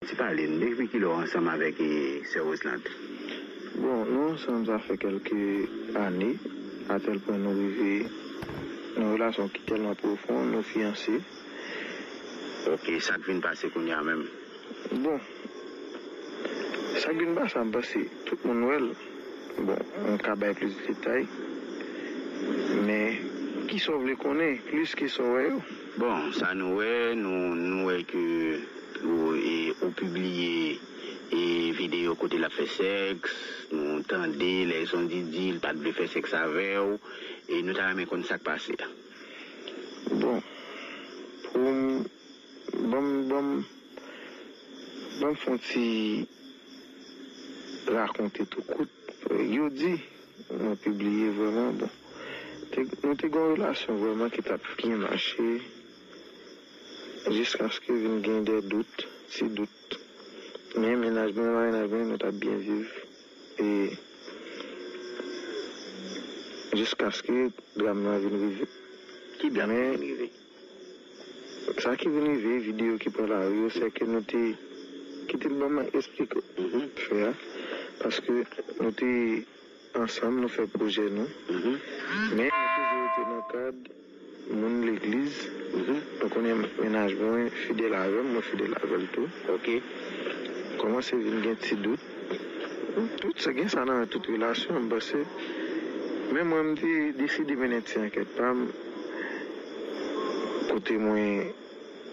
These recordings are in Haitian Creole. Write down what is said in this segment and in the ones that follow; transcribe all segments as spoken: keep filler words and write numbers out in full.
Ti pale n, depi kilè w ansanm avèk, e, sè Roseland? Bon, nou ansanm sa fè kèlke ane, atèl pwen nou rive nan yon relasyon ki tèlman pwofon, nou fiyanse. Ok, sa k vin pase kounye a menm? Bon, sa k vin pase a, m panse tout moun wè l. Bon, m ka bay plis detay. Men, kisa w vle konnen plis ke sa w wè yo? Bon, sa nou wè, nou, nou wè ke ou, e, ou pibliye, e, videyo kote l ap fè sèks, nou tande lèzon di di l pa t vle fè sèks avè w, e nou ta renmen konn sa k pase a. Bon, pou m, ban m, ban m, ban m fè yon ti rakonte tou kout. Yo di, mwen pibliye vrèman, bon. Te, nou te gen yon relasyon vrèman ki t ap byen mache, jiskaske vin gen de dout, ti dout. Men mennaj mwen, marinaj mwen, nou t ap byen viv. E jiskaske dram nan vin rive. Ki dram ki vin rive? Sa ki vin rive, videyo ki pran lari yo, se ke nou te, kite m ban mwen eksplike w. Fè a. Paske nou te ansanm, nou fè pwojè nou. Men nou toujou rete nan kad moun legliz. Nou konnen mennaj mwen fidèl avè m, mwen fidèl avè l tou. Ok. Kòmanse vin gen ti dout. Tout sa gen sa nan tout relasyon, m panse. Men mwen, m te deside mennen ti ankèt pa m. Kote mwen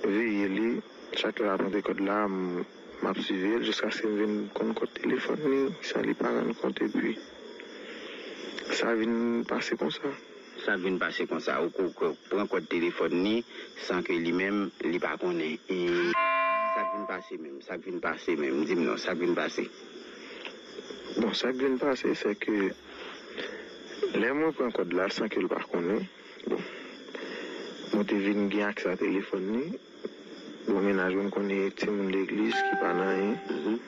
veye li, chak lè l ap antre kòd la, m, m ap siveye l jiskaske m vin konn kòd telefòn li, san li pa rann kont, epi sa vin pase konsa. Sa k vin pase konsa, ou, ou, ou pran kòd telefòn li san ke li menm li pa konnen. E sa k vin pase menm, sa k vin pase menm, di m non, sa k vin pase. Bon, sa k vin pase, se ke lè mwen pran kòd la san ke l pa konnen, bon, mwen te vin gen aksè a telefòn li. Bon, mennaj mwen, m konnen timoun legliz ki pa nan anyen.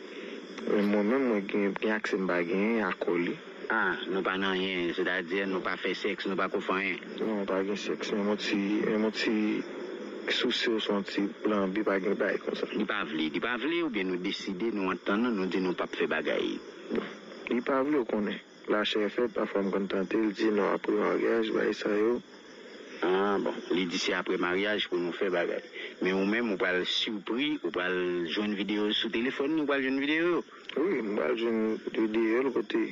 Men mwen menm, mwen gen, gen aksè m pa genyen akò li. Ah, nou pa nan anyen, sètadi nou pa fè sèks, nou pa ko fè anyen. Non, pa gen sèks, menm yon ti, menm yon ti souse oswa yon ti blanbi, pa gen bagay konsa. Li pa vle, li pa vle, oubyen nou deside, nou antann nou, nou di nou p ap fè bagay? Li pa vle, ou konnen. Lachè fèb, pafwa m konn tante l, di non, apre maryaj, bagay sa yo. Ah, bon. Li di se apre maryaj pou nou fè bagay. Men ou menm, ou pral sipri, ou pral jwenn videyo sou telefòn li, ou pral jwenn videyo yo. Wi, m pral jwenn videyo l kote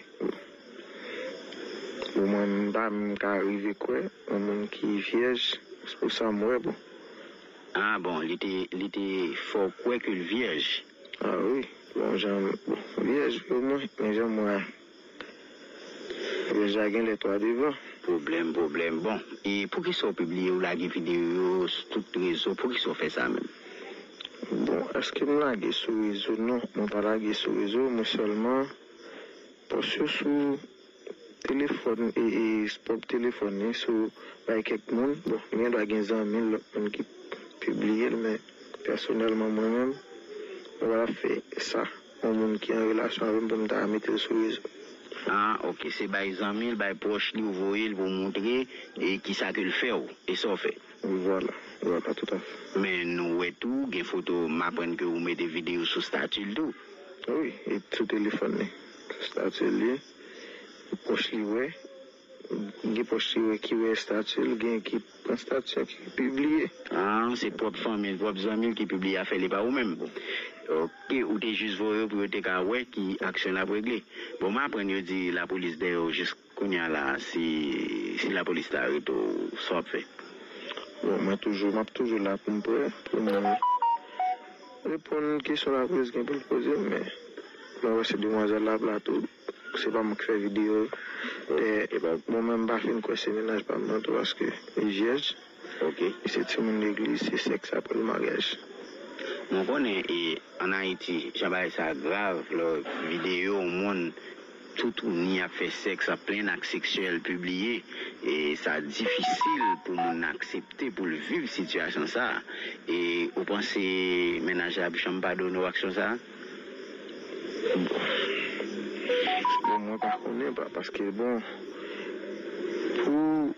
bon, mwen, m pa menm ka rive kwè yon moun ki vyèj, se pou sa m wè, bon. Ah, bon, li te, li te fè w kwè ke l vyèj? Ah wi, bon, jan, bon, vyèj, omwen, men jan m wè a. Deja gen lè twa devan. Pwoblèm, pwoblèm. Bon, e poukisa w pibliye, w lage videyo yo sou tout rezo? Poukisa w fè sa menm? Bon, èske m lage sou rezo? Non, mwen pa lage sou rezo, mwen sèlman pòs yo sou telefòn, e, e, pwòp telefòn li, sou bay kèk moun. Bon, li gendwa gen zanmi l, lòt moun ki pibliye l, men pèsonèlman mwen menm, mwen pa t ap fè sa. Yon moun ki an relasyon avè m pou m ta mete l sou rezo. Ah, ok. Se bay zanmi l, bay pwòch li, ou voye l pou w montre, e kisa ke l fè w, e sa w fè. Vwala, vwala, toutafè. Men nou wè tou, gen foto, m aprann ke ou mete videyo sou stati l tou. Wi, e sou telefòn li. Sou stati l ye. Pwòch li wè. Gen pwòch li wè ki wè estati l, gen ki pran estati a ki pibliye. Ah, se pwòp fanmi l, pwòp zanmi l ki pibliye afè li, pa ou menm. Ok, ou te jis voye yo pou yo te ka wè ki aksyon l ap regle. Bon, m aprann yo di lapolis dèyè w jis kounye a la, si, si lapolis ta arete w, sa w ap fè? Bon, mwen toujou, m ap toujou la pou m prè, pou m reponn kesyon lapolis gen pou l poze m, men mwen wè se demwazèl la ap la tou. Se pa mwen ki fè videyo. E, e pa, mwen menm m pa fin kwè se mennaj pa m nan tou paske li vyèj. Ok. Li se timoun legliz, se sèks apre l maryaj. Mwen konnen e ann Ayiti, jan bagay sa grav, lè videyo yon moun toutouni ap fè sèks, ap plen ak seksyèl pibliye, e sa difisil pou moun nan aksepte pou l viv sitiyasyon sa. E ou panse mennaj la ap janm padone w aksyon sa? Bon, mwen pa konnen pa, paske bon, pou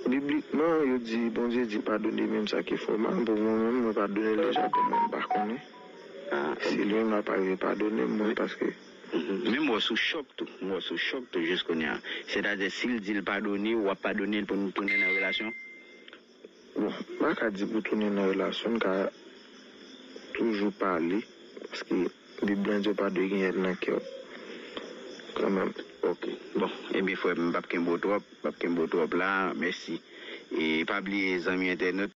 biblikman, yo di, Bondye di padone menm sa ki fè w mal, bon, mwen menm, mwen padone l deja, bon, mwen pa konnen. Si li menm l ap rive padone m, mwen, paske Men m wè w sou chòk tou. M wè w sou chòk tou jis kounye a. Sètadi, si l di l padone w, w ap padone l pou n tounen nan relasyon? Bon, m pa ka di pou tounen nan relasyon, m ka toujou pale, paske Bib lan di w pa dwe gen èn nan kè w kanmenm. Ok. Bon, ebyen frè m, m p ap kenbe w twòp, m p ap kenbe w twòp la. Mèsi. E pa bliye, zanmi entènot,